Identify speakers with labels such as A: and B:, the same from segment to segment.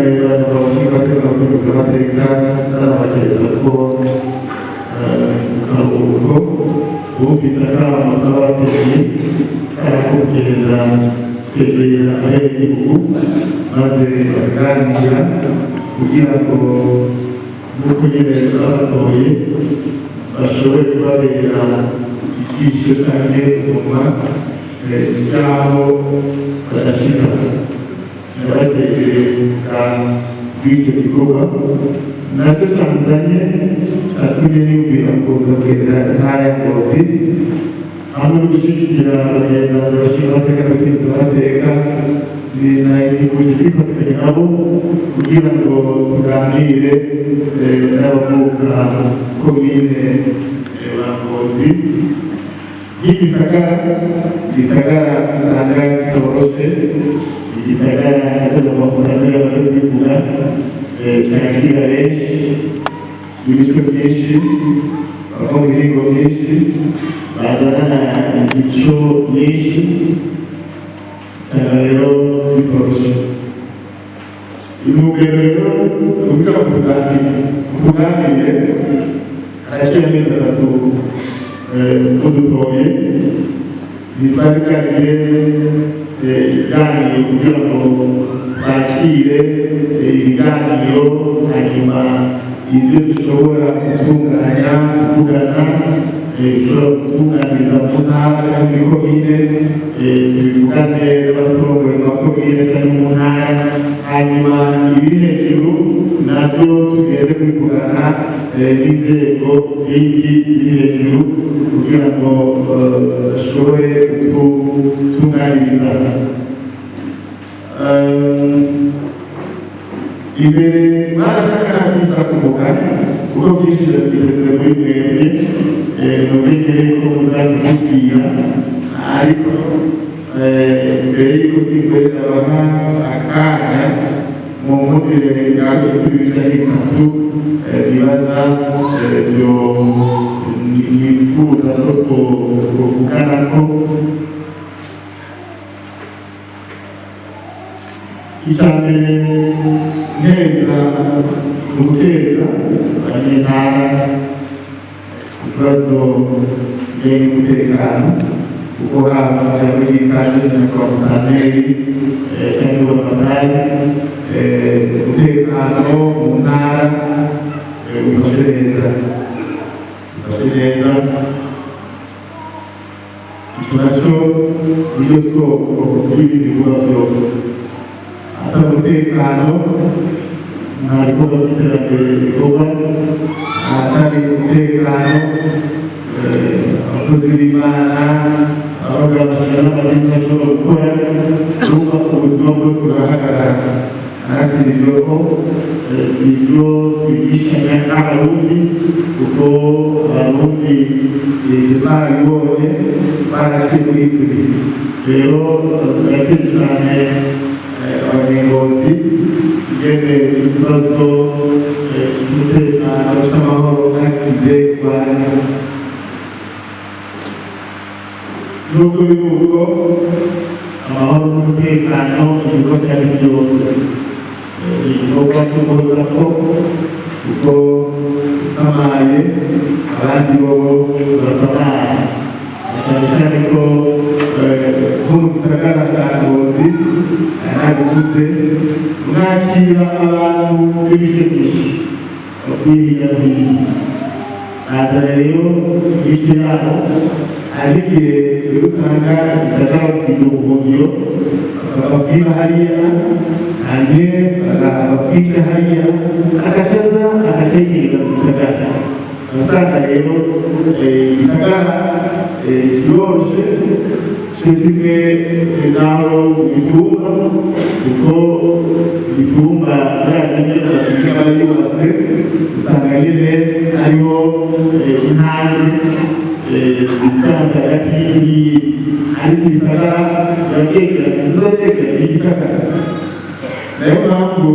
A: Abateka abakozi b'amateka n'abagenzi ko mu karuhuko bumvise akamo k'abateye karako kugenda kwegera abenegihugu, maze bakaganira kugira ngo nk'uko nyine babatoye bashobore kubabera ijisho canke umunwa ry'aho badashika. Nabatekereza bw'icyo gikorwa nacyo canzanye, catumye niyumvira kuza kugenda intara ya Ngozi hamwe no gushyigikira bagenzi banjye bashinga amateka n'abategetsi b'amateka. Nifuje kwifatanya nabo kugira ngo tuganire n'abavuka komine ba Ngozi y'igisagara. Igisagara usanga kitoroshe, igisagara nacyo usanga bamaze kubivuga, cyakira benshi, ibice byinshi, bava mu mihingo myinshi, bazanana imico myinshi, usanga rero bitoroshe. Intumbero rero kugira ngo tuganire, haraciye amezi 3 mudutoye, ntitwari bwagire ibiganiro kugira ngo twakire ibiganiro, hanyuma ibyo dushobora gutunganya, kuvugana, dushobora gutunganiriza mu ntara cyangwa muri komine, tubivugane n'abaturongoye mu makomine cyangwa mu ntara, hanyuma ibiri hejuru nabyo tugende kubivugana n'inzego zindi ziri hejuru kugira ngo bashobore kututunganiriza. Imbere mwashaka kwiza kuvuga kuko byinshi byageze muri mwebwe, numvise ko muza kutubwira, ariko mbere y'uko twikorera abaha akanya mu nkundire ngaho kuri bice bitatu bibaza byo nifuza ko twovugana ko. Icya mbere neza ni uguteza abanyentara ikibazo kijyanye n'umutekano, kuko haba cyangwa ikaze nyakubahwa musitanteri cyangwa buramatari, umutekano mu ntara wifashe neza, wifashe neza. Icyo nacyo niyo soko y'ibindi bikorwa byose. Atari umutekano nta bikorwa by'iterambere bikorwa, ahatari umutekano abakozi b'Imana, abaga amashanyarazi n'amadini bashobora gukora, urumva ubuzima bwose burahagarara. Kandi ibyo ko si ibyo twigishanya n'Abarundi, kuko Abarundi barabibonye, baraciye muri ibyo bihe. Rero turakeye cyane abanyengozi ingene ikibazo cy'umutekano, cy'amahoro mwagize kurwanya. Nubwo biri uko, amahoro n'umutekano igikorwa cya misi yose, igikorwa cyo guhozaho, kuko usamaye abandi bo basamaye, cyane cyane ko nko mu gisagara cya Ngozi nabivuze, mwakira abantu b'ibice byinshi bavuye hirya no hino, bazana rero imico yabo. Hari igihe usanga igisagara bafite ubuhungiro, bakabwira hariya, hanyuma bakwica hariya, agacaza agaca mu gisagara. Usanga rero igisagara kiroroshe cyo kimwe n'aho imitumba, kuko imitumba bya nyine aba yubatswe, usanga nyine hariho intambwe, distance hagati y'iyi, ariko igisagara biba byegeranye n'igisagara. Nayo mpamvu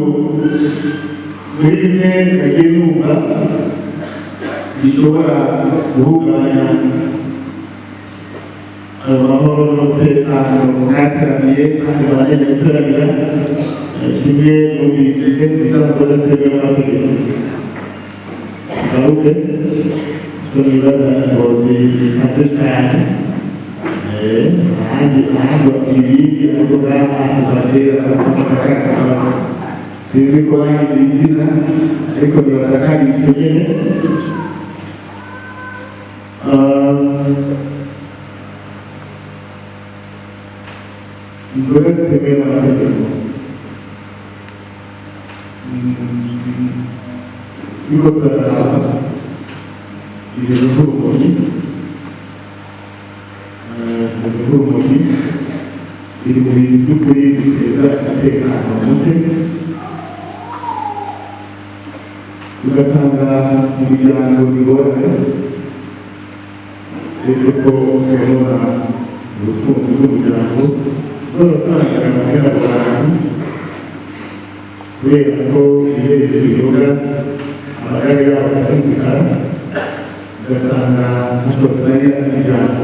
A: muri bimwe nagiye numva bishobora guhungabanya Ayo mahoro n'umutekano mwateraniye kandi baragenda guteranira kimwe numvise bisanzwe badatemewe n'amategeko. Garuke cyo nibaza Ingozi ikaze cyane. Ahandi ahandi ibindi, ariko ngaha kuva kera sinzi ko bahinduye izina, ariko nibaza ko ari icyo nyene. Inzoga zitemewe n'amategeko, turiko turaraba ibintu nk'urumogi. Ibintu nk'urumogi biri mu bintu by'ukuri biteza umutekano muke, ugasanga mu miryango bigorane, uretse ko kubona ubutunzi bw'umuryango bw'abasanga amahera abantu kubera ko bihereje ibiyoga, amagara yabo asinzikara, ugasanga ntacyo batarira imiryango.